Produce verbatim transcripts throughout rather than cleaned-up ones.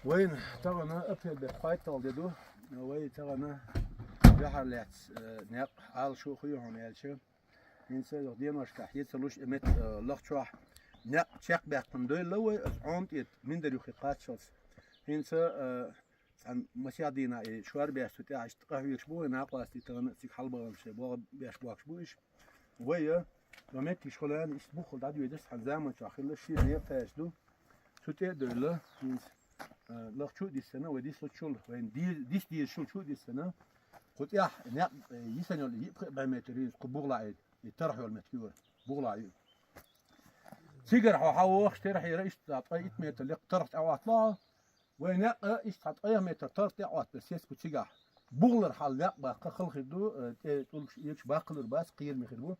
Вайна тахана апрель бетт кхойтталгӀа де ду. Вай тахана баьхьар лаьцна, э, некъ Ӏалашо хьу хьуна аьлча. ХӀинца йоах деношкахь, хье ца луш, э, метта, э, лахчохь некъ чекхбаьккхина дойла вай, аса Ӏома тӀе Миндар юххе кхаччалц. ХӀинца, э, цхьан масех дийнахь и шорбеш цу тӀехь иштта къахьоьгуш бу вай, накъостий тахана цига хьалабаханаш, богӀа беш бохкуш бу уьш. Вай, э, ва меттигаш хулан, иштта буххал дӀадоьдуш цхьан заманчохь хилла ши некъ тайш ду. Цу тӀе а дойла, хӀинца, э, лахчу а диссина, вай дислучул, вайн ди-, дис дезачул чу а диссина, кху тӀехь некъ, э, йисана йола йиъ пхи бӀе метр ю, кху бугӀалахь и, и тарх йола меттиг ю, бугӀалахь ю. Цигара хьо хьавогӀуш, тера хьера иштта ткъе итт метр лекха тарх тӀехьоттало хьо. Вай некъ а иштта цхьа ткъе метр тарх тӀехьоттабелла сеска цигахь. БугӀалара хьал некъ баккха хала хир ду, э, тӀе тӀулгаш, эгаш баккхалур бац, кхераме хир бу.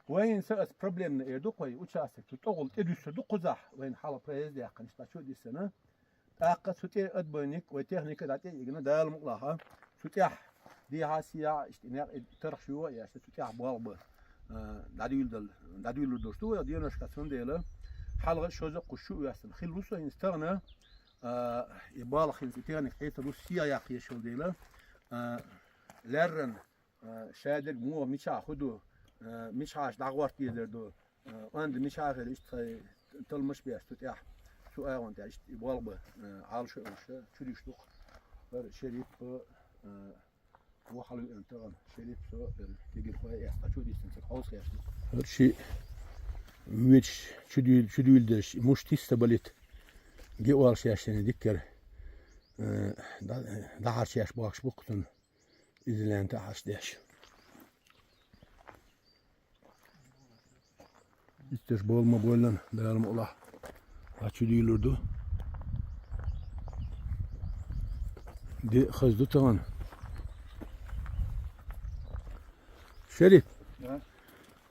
Вайна са аса проблемна эр ду-кх вай, участок цу тӀогӀул тӀе дуьссур ду кхузахь, вайна хьалха проезд яьккхина, иштта цу диссина. ТӀаккха цу тӀе отбойник, вай техника дӀатӀе а йигна, Дала мукъалахь, цу тӀехь дехьа сехьа, иштта и некъ, и тархаш ю а еш, цу тӀехь болх бан, а, дӀадуьйладал-, дӀадуьйлур долуш ду вай деношкахь, цундела хьалха шозза а кхуза чу а воьссина хилла ву со хӀинца тахана, а, и болх хӀинца и техника хьийца ду, сехьа яккха езаш йолу дела, а, лаьррина, а, шадерг муха мичахь хӀу ду, а, мичахьаш дӀагӀорта дезар ду, а, онда мичахь а хир, иштта тхайн талламаш беш цу тӀехь, цу агӀон тӀехь иштта и болх бан, а, Ӏалашо а йолуш, чу дуьйш ду-кх. ХӀара Шерипа, а, ву хьалавеана тахана, Шерипа, со, хӀара кегийрхой а эцна, цхьа чу а диссина, цига хьовса хеш ду. ХӀара ши веча чу дуьйла-, чу дуьйладеш, муш тиста балийта, геолаш еш шайна диккара, а, дӀа-, дӀахьарчеш бохкуш бу-кх цунна. Иза лаьнта Ӏаш деш. Иштта болу ма-боллан, Дала мукъалахь, а чу дуьйлур ду. Де хаза ду тахана. Шерип, да,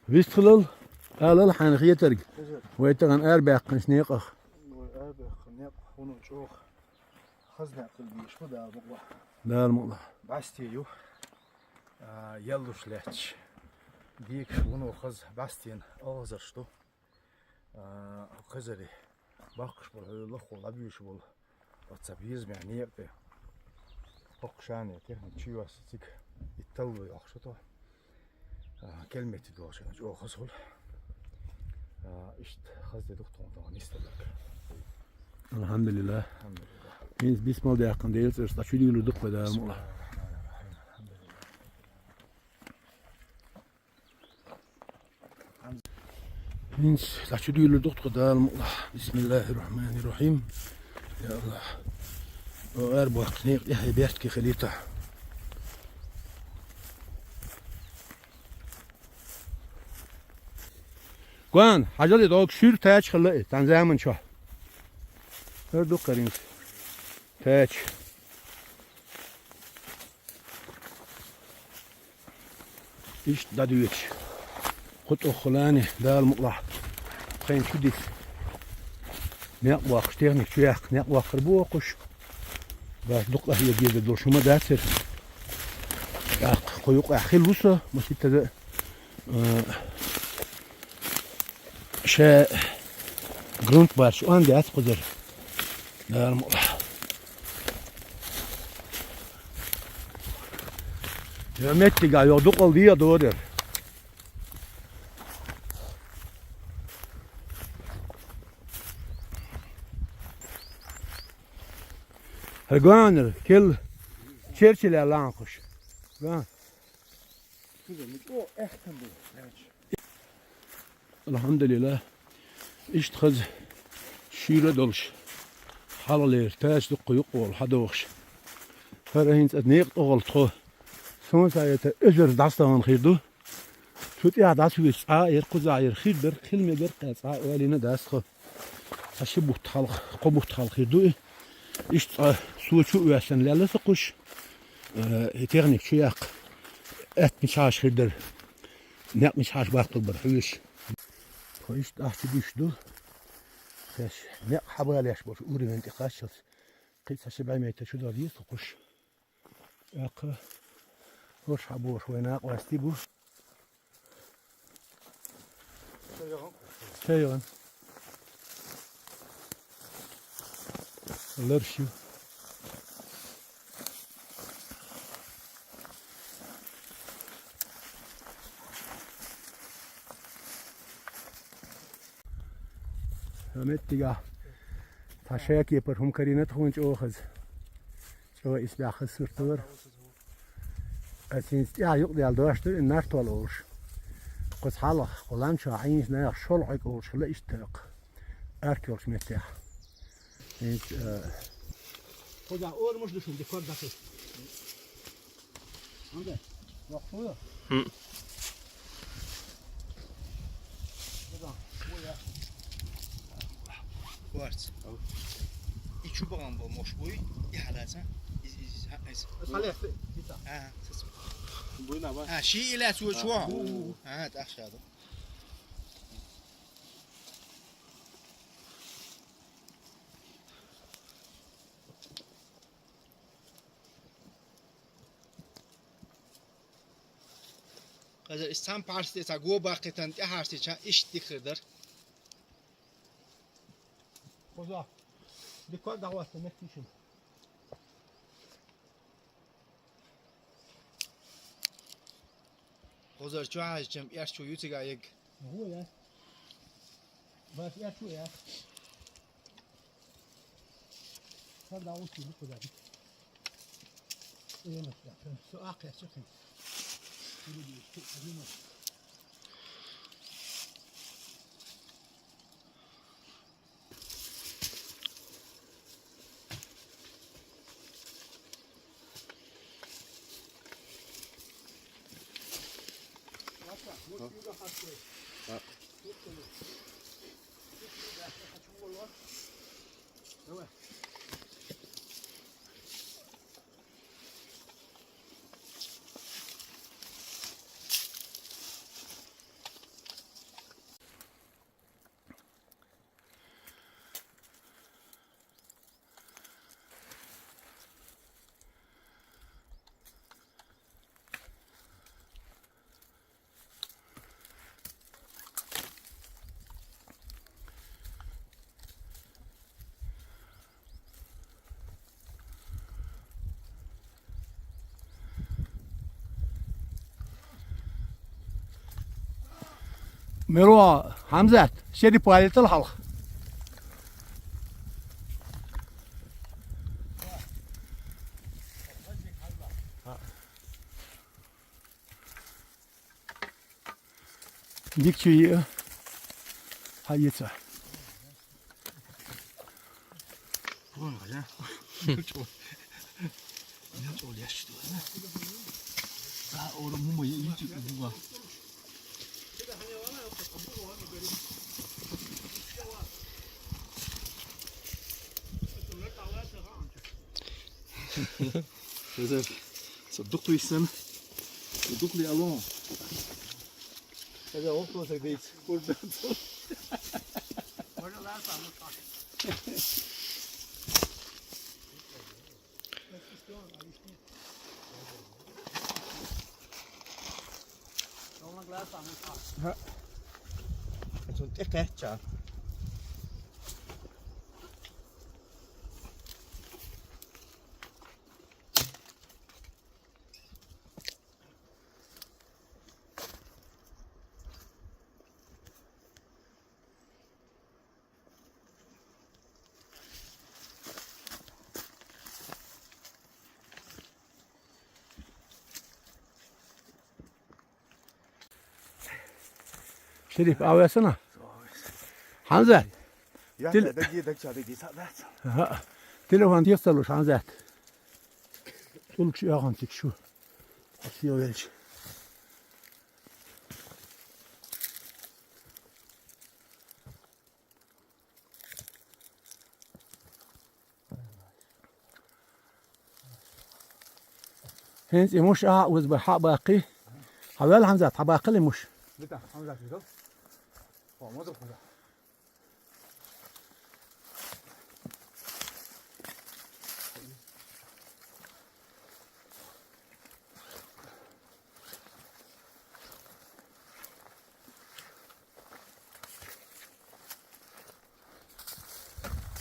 вистхилал, алал хьайна хетарг. Хезар. Вай тахана арабаьккхинчу некъах. Вай арабаьккхина некъ хӀуно чӀогӀа хаза некъ хила дезаш бу, Дала мукъалахь. Дала мукъалахь. БӀаьсте ю, а, яллуш лаьтташ. Декаш вуно хаза бӀаьстенан алхазарш ду. А, хазаре баккхаш болу, хьоьга лахо лабуьйш болу. Оцу безамехь некъа тӀе хӀокху шана техника чу йоьссина цига и талло йоккхуш ду тхо. А, километр долчу чӀогӀа хаза хуьлу. А, иштта хаза де ду-кх тхуна тахана нисделларг. Алхьамдулиллах. Алхьамдулиллах. ХӀинца бисмал даьккхина Делан цӀарца дӀа чу дуьйлур ду-кх вай, Дала мукъалахь. Бисмиллахир-рахманир-рахим. Алхьамдулиллах. ХӀинца дӀа чу дуьйлур ду-кх тхо, Дала мукъалахь. Бисмиллахир-рахманир-рахим. Я Аллах. О, арабоккху некъа тӀехь бертке хилийтахь. Гуан, хьажал и догу шуьйра тача хилла и, цхьана заманчохь. ХӀара ду-кх хӀара хӀинца тача. Иштта дӀадоьдуш. Кху тӀехула а, Дала мукъалахь, тхайна чу диса некъ боккхуш, техника чу яккха некъ боккхур бу оха уьш. Баш дукха къахьега дезар долуш хӀума дацара. ТӀаккха кху юкъахь хилла ву со, маситтаза а, а, ша грунт барш онда яц кхузара. Дала мукъалахь. Я меттигахь йо дукъал дегӀ дорар. ХӀара гонара, кел черчилла ланхуш. Гон. Алхьамдулиллах. Иштта хаза шуьйра долуш, хьалхалера тача дуккха юкъа волу хьадогӀуш. ХӀара хӀинца аса некъа тӀехула тхо, суна схьаэца, эзар дӀасатахана хир ду. Цу тӀехь дӀасавича, цкъа а яра, кхузахь яра, хир дара, хила мегара, кхин цкъа а ойла йина дац тхо. Цхьа ши бутт хьалха, кхо бутт хьалха хир ду и. Иштта цкъа со чу а воьссина лелла со кхуш, э, и техника чу яккха. Атта мичахьаш хир дара, некъ мичахьаш баккхур бара хьоьжуш. Тхо иштта ахча дуьсуш ду. Шаьш некъ хьабалеш болчу уровень тӀе кхаччалц. Кхин а цхьа ши бӀе метр чу дала деза тхо кхуш. ТӀаккха хӀорш хьабохуш вай накъостий бу. Чайган. Ларш ю. Ха меттига. Цхьа шекепар хӀума карийна тхуна чӀогӀа хаза. ЧӀогӀа исбаьхьа хаза сурт вара. Ас хӀинца тӀаьхьа юкъадаьлла дош ду, и нартол олуш. Кхуза хьалха, кху лам чохь Ӏийначу наха шолгӀа Ӏуьг олуш хилла иштта тайпа. Арк йолчу меттехь. ХӀинца, а, Кхуза орамаш ду шуна, дика дакхи. Хьан де? Воккхаве? ХӀм. Кхуза, кхуза. Кварц. И чу бахьан бу мош буй, и хьалаца. Из, из, из, хьа, из. Сале, сита. А, сита. Буй на ба? А, ши илац ву чу. А, тӀах шаду. Хаза, ис цхьана пхьарс тӀе цхьа го баккхийтан тӀаьхьарсича, иштта дика хир дара. Кхуза, дика дӀахӀотта меттиг шуна. Кхузара чу хьажачам, эрчу ю цига егг. Гу я. Бас эрчу я. Сан да усти лук куда бит. Э, мас да. Со ахъя чакын. Или ди, ты, один. Миро, Хьамзат, шери палитал хьалха. Дик чу йиъ. Хьаэца. Вон гӀала. Чо. Чо яш ду. А, ора мума е ичи буга. Хоза, со дукли сан. Дукли алон. Хоза, около так дейц. Ха. Цун тӀе кхаьчча. Шериф, а весана? Хьамзат. Я, Тил- даги, даг ча, даги, са, да, са. Ага. Телефон тесталуш, Хьамзат. Тулкш яхан тикшу. Асио велч. ХӀинца и муш а уз бахьа баккхи. Хьавел, Хьамзат, хьабаккхали муш. Бита, Хьамзат, бита. О, мозок, мозок.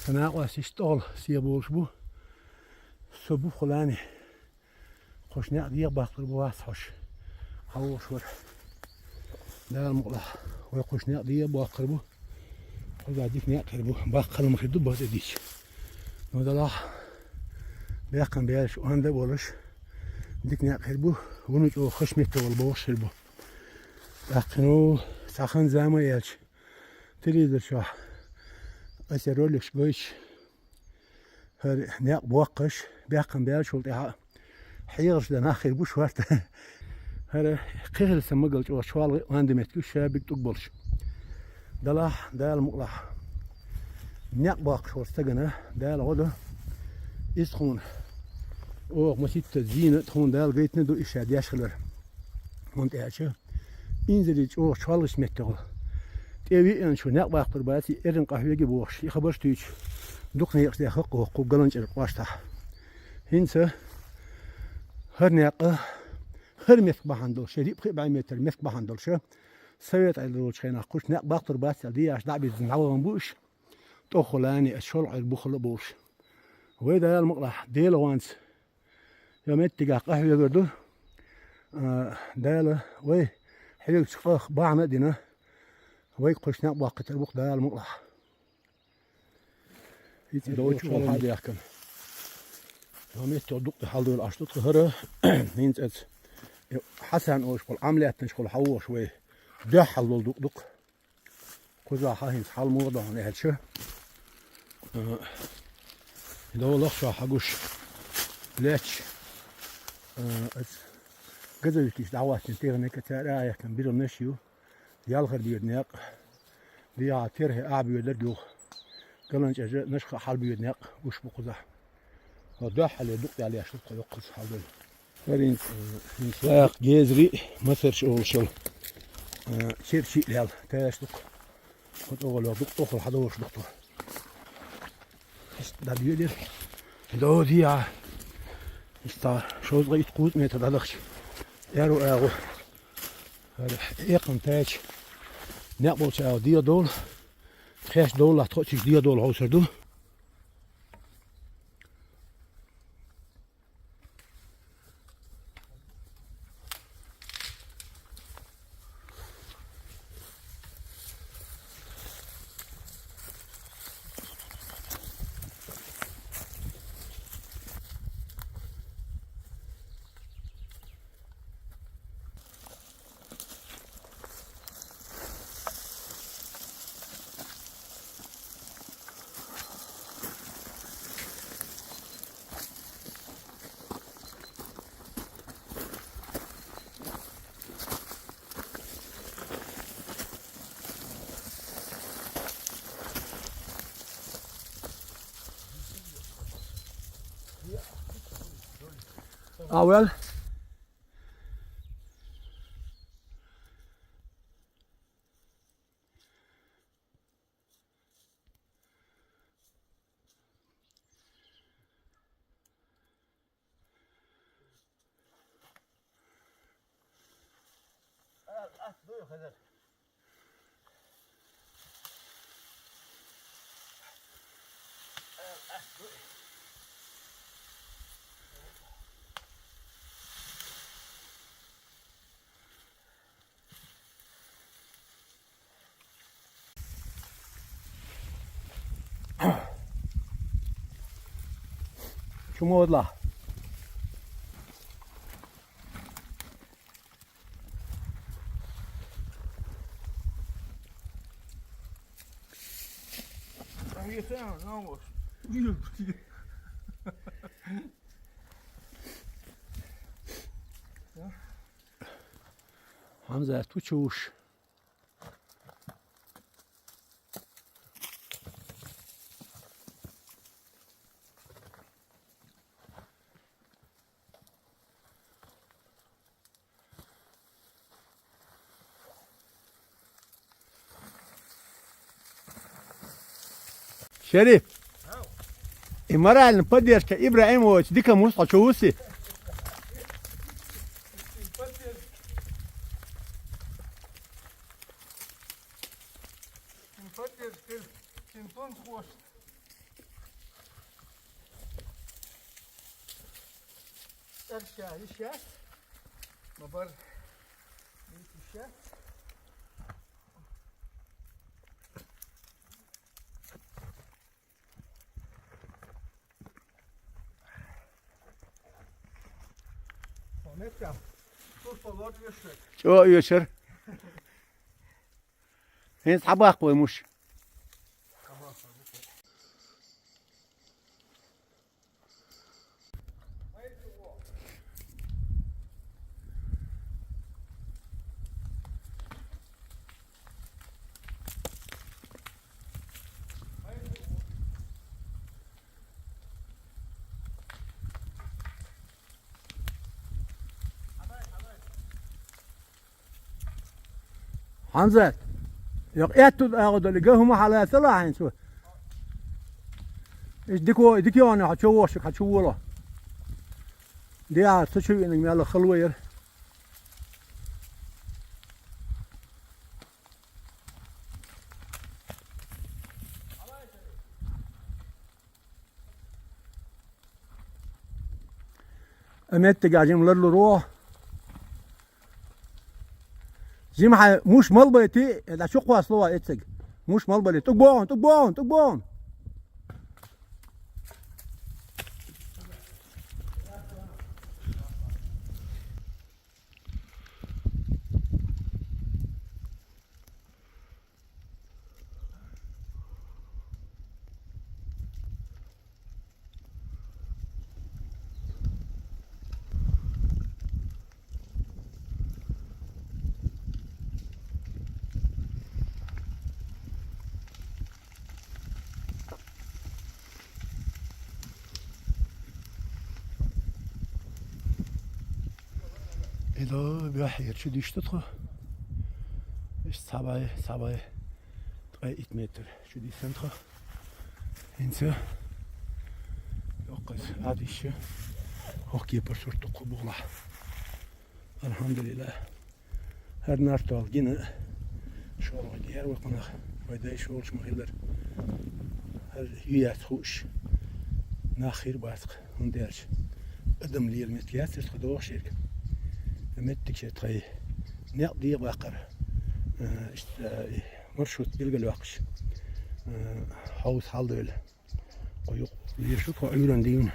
Сан накъостий иштта тӀехула сий болуш бу. Со бу хулани. Кхуш некъ дегӀабаккхалур бу вац хьуш. Хьан вохуш вара. Дала мукъалахь. Вай кхуш некъ дегӀабаккхалур бу. Кхуза дика некъ хир бу. Баккхалма хир ду база дича. Ну далахь. Беккхам беш, онда а болуш. Дика некъ хир бу. Вуну чӀогӀа хаш метта волу бохуш хир бу. ТӀаккха ну, цхьа хан зама а елча. Телевизор чохь аса роликаш гойтуш, хӀара некъ боккхуш, беккхам баьллачул тӀаьхьа хьегӀаш дан нах хир бу шорта. ХӀара кхин хила сан магал чӀогӀа чолгӀа а ванда меттиг ша биг тӀуг болуш. Далахь, Дала мукъалахь. Некъ боккхуш волчу стагана Дала гӀо до. Иза тхуна оха маситта зийна а тхуна Дала гайтина а ду и ша деш хилар. ХӀунда аьлча, инзаре чӀогӀа чолгӀачу меттехула. ТӀе веана шу некъ баккхалур бац, и эрна къахьоьгий бохуш, и хабарш туьйцу дукха некъаш де хаккха воккху ГаланчӀеран кӀоштахь. ХӀинца хӀара некъа, хӀара меттиг бахьана долуш, ши-пхи бӀе метр меттиг бахьана долуш, совет Ӏедал долчу хенахь кхуш некъ баккхалур бац аьлла, дехьаш дӀа а биззина дӀавахана бу уьш, тӀоххулани аса шолгӀа Ӏуьйр бухала а болуш. Вай Дала мукъалахь, Делан гӀонца Йо, меттигах къахьоьгур ду. А, Дала вай хьоьгучу къах бахьана а дина, вай кхуьш некъ баккхийтар бу-кх Дала мукъалахь. ХӀинца и долчу вала хьан бехкана. Йо, меттиг дукха хьалдойла Ӏаш ду тхо хӀара, хӀинца эца. Хьасан олуш болу Ӏамлеттанаш хула хьан вохуш вай. Дуьххьал долу дукха ду-кх. Кхузахь хӀинца хьал муха ду хьуна аьлча, а, долахь шо хьан гуш лаьтташ, а, аса газовикаш дӀахӀоттийна техника, цара а яхкина бирамнаш ю, ялхара боьду некъ, дехьа терхье ахьа боьдарг юха, ГаланчӀежа, Нашха хьал боьду некъ гуш бу кхузахь. ХӀо дуьххьале дукха ял еш ду тхо йоккхуза хьалдой. ХӀара хӀинца, хӀинца лакха гезари, масарш олуш йолу, э, черчи а лел, теш ду-кх. Кху тӀогӀалло дукха тӀохула хьадолуш ду-кх тхо. Иштта дӀадоьдира. Доди а. Иштта шовзткъе итт-кхузткъа метр дӀадахча. Аьрру агӀо. ХӀара экхам тайча. Некъ болчу агӀо дегӀадолу. Тхеш долу лахь тхо а цуьнца дегӀадолу хьовсур ду. А, well. Чу ма вадалахь. Хьамзат, ву чу вуш? Шериф, и моральная поддержка Ибрагимовича дика муьлхха чу вуси? Поддержка. Поддержка. Кин тун хвост. Ша, ишас. Ма бар. Ишас. Чо, вечер. Хин сабах пой муш. Ханзат. Йок, эту агу дали, гахума халата ла хин су. Иш дико, дикиона, хачу вошик, хачу воло. Диа, су чу инг мяла халвайр. Аметтига жим ларлуро. Жим хай муш малбайти, да чуква слова эцэг. Муш малбали. Тук бон, тук бон, тук бон. Эдо бяхьер чу дишта тхо. Иш цабай, цабай. Ткъа ит метр чу дисан тхо. Инца. Йокъаз адиша. Хокки парсур тукъу бугла. Алхамдулилла. Гьар нартал гина шолгъа гер ва къунах, вайдай шолш махилар. Гьар юяц хуш. Нахир басх, гьундерч. Адам лиел мет яц, ирт худо ширк. Меттик шет хай. Неъ ди бакъар. Э, ишт, э, маршрут билгал вакъш. Э, хавс халдвел. Къуюкъ лешут хо уьйран дийна.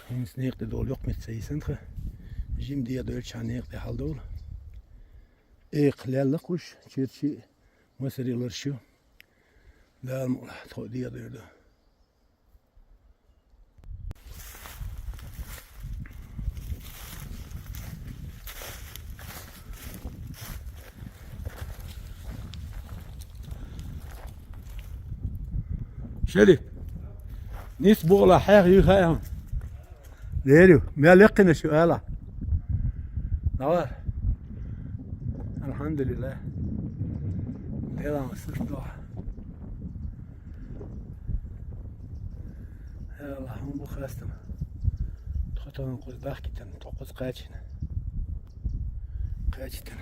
Хинс некъде дол йокъ мет сайсан тха. Жим дия дойча некъде халдол. Экъ лелла къуш, черчи масарилар шу. Дал мула тхо дия дойда. Шериф. Нис бугъла хьех юха ям. Дерю, мя леккина шу ала. Давар. Алхамдулилла. Делам сыртуа. Аллахум бу хастам. Тхотон къуз бахкитан, токъуз къачин. Къачтан.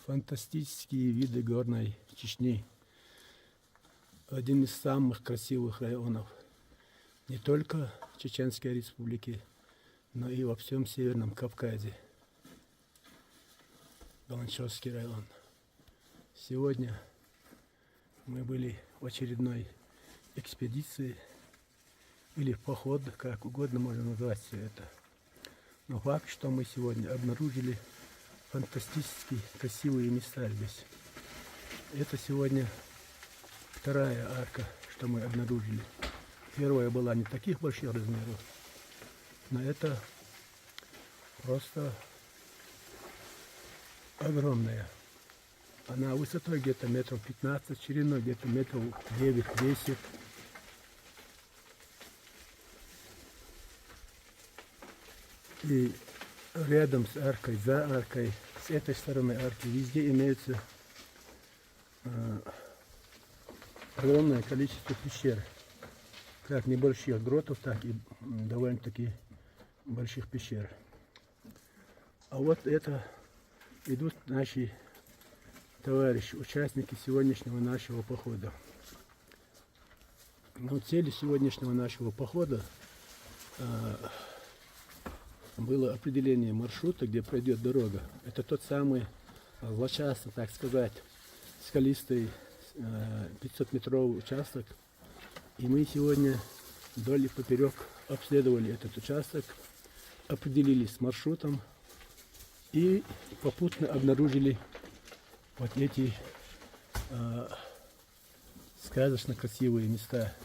Фантастические виды горной Чечни. Один из самых красивых районов не только Чеченской Республики, но и во всем Северном Кавказе. Баланчевский район. Сегодня мы были в очередной экспедиции или в поход, как угодно можно назвать все это. Но факт, что мы сегодня обнаружили фантастически красивые места здесь. Это сегодня вторая арка, что мы обнаружили. Первая была не таких больших размеров, но это просто огромная. Она высотой где-то метров пятнадцать, шириной где-то метров девять-десять. И рядом с аркой, за аркой, с этой стороны арки везде имеются э, огромное количество пещер. Как небольших гротов, так и довольно-таки больших пещер. А вот это идут наши товарищи, участники сегодняшнего нашего похода. Но целью сегодняшнего нашего похода э, было определение маршрута, где пройдет дорога. Это тот самый э, злосчастный, так сказать, скалистый э, пятьсот-метровый участок. И мы сегодня вдоль и поперек обследовали этот участок, определились с маршрутом и попутно обнаружили вот эти э, сказочно красивые места.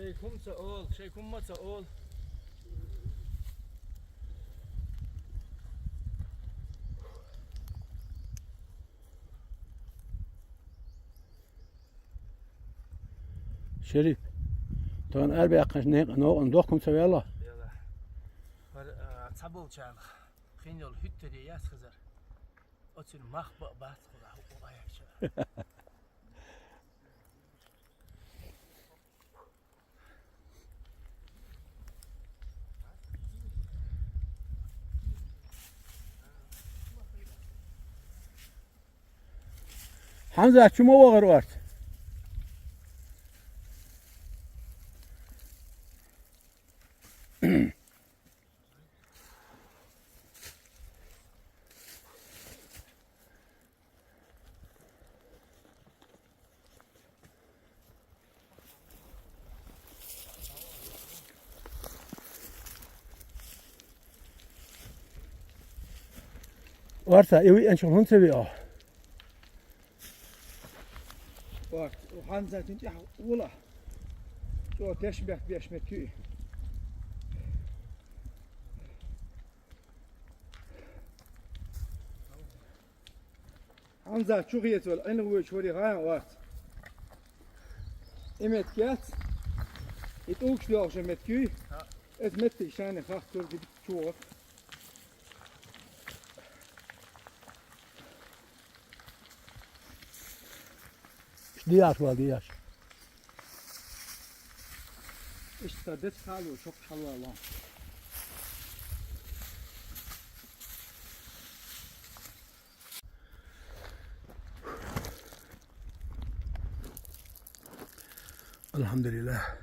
Шайкум ца ол, шайкум ма ца ол. Шериф, тан арбякаш не но он дохкум ца вела. Яла. Бар, а, ца болчаан. Хин йол хӀуьттаре яц хазар. Оцин мах ба-, бац худа хӀу аяк ча. Хьамзат, чу ма вагӀар орц? Орца, и ви анчу хун ца ви а. Орц, Хьамзатин тӀехь ула. Цо теш бехк беш мет куьи. Хьамзат чу хецвал, Ӏин вуй чури гӀан вац. И мет кец, и тӀулгаш доьлхуш мет куьй. Эс меттиг шайна хах кур ди чугӀа. Дияш вал, дияш. Иштта дец халу, шок халу алан. Алхьамдулиллах.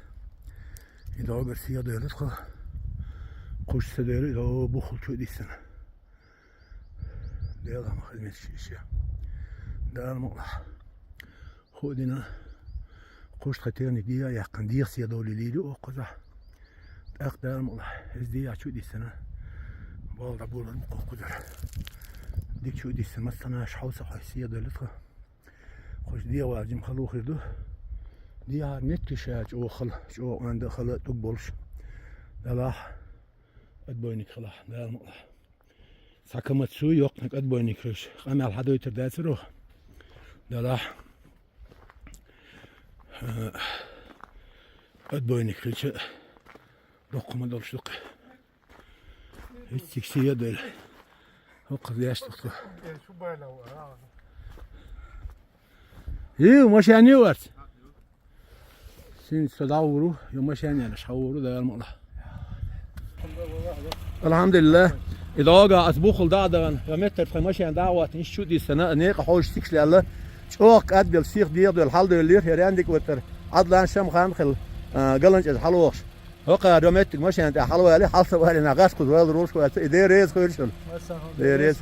И догар сия дойрус хо. Куш се дойру, и до бухул чу дисан. Дела ма хизмет ши ише. Дала мукъла. Худина. Куш тха техник дия яккан дия сия доли лили о коза. ТӀаккха дала мукъла. Эс дия чу дисана. Болда булан кокудар. Дик чу дисана, массана шхьал са хой сия доли тха. Куш дия варжим халу хир ду. Дия мет киша чу хал, чу анда хала тук болш. Дала. Отбойник хала. Дала мукъла. Сакамат су йоккнак отбойник хиш. Къамел хьадойтар дацаро. Дала. Э, отбойник хилча доккхума долуш дукха. Иццик сия дойла. ХӀокхуза яш дукха. Ю, машен ю варц? Син со дагӀуру, ю машен яна шхьауру, дагӀар мала. Алхьамдулиллах. И дага ас бухул дагӀа дагӀан, ва меттар тхай машен дагӀа ватан, иш чу дисана, некъа хьош сикш лелла, чӀох кӀадбел, сих дегӀдел, хьалдойл лир, хӀерян дик ватар, Ӏадлан шам хан хил, а, галанчӀез хьалвохш. ХӀокха рометтиг машина тӀе хьалвали, хьалса вали, на гӀаш кхуз вал рулш ваца, и дерез хуйршул. Дерез.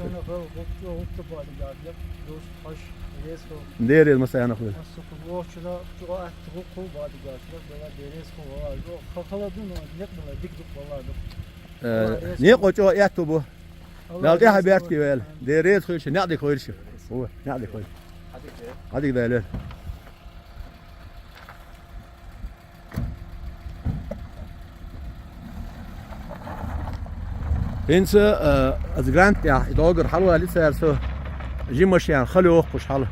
Дерез масаяна хуйр. Э, не къочо этту бу. Дал тӀехьа бертки вел. Дерез хуйрши, неӀ дик хуйрши. О, неӀ дик хуйрши. Хьадик дайлер. ХӀинца, э, аз грант тӀехь, и догар хьалвали цара со, жи машен хали охкуш хьал.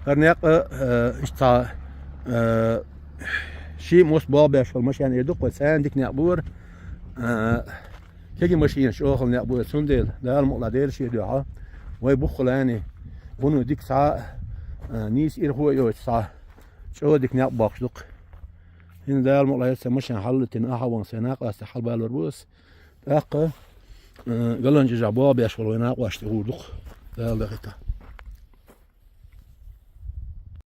ХӀар некъа, э, ишта, э, ши мус богӀ беш вал машен ир дукха, царна дика некъ бур. Э, кеги машинаш охал некъ бур, цундела, Дала мукъла дера ши дуьхьа. Вай буххалани, буну дика цхьа, э, нийс ирхо а йоцу цхьа. ЧӀо дика некъ боккхуш дукха. ХӀинца Дала мукъла яц сан машен хьаллатина, ахьа ван сайн накъаста хьалбалар бу ас. ТӀаккха, э, галанчӀижа богӀ беш вала вай накъошта гӀур дукха. Дала дахита.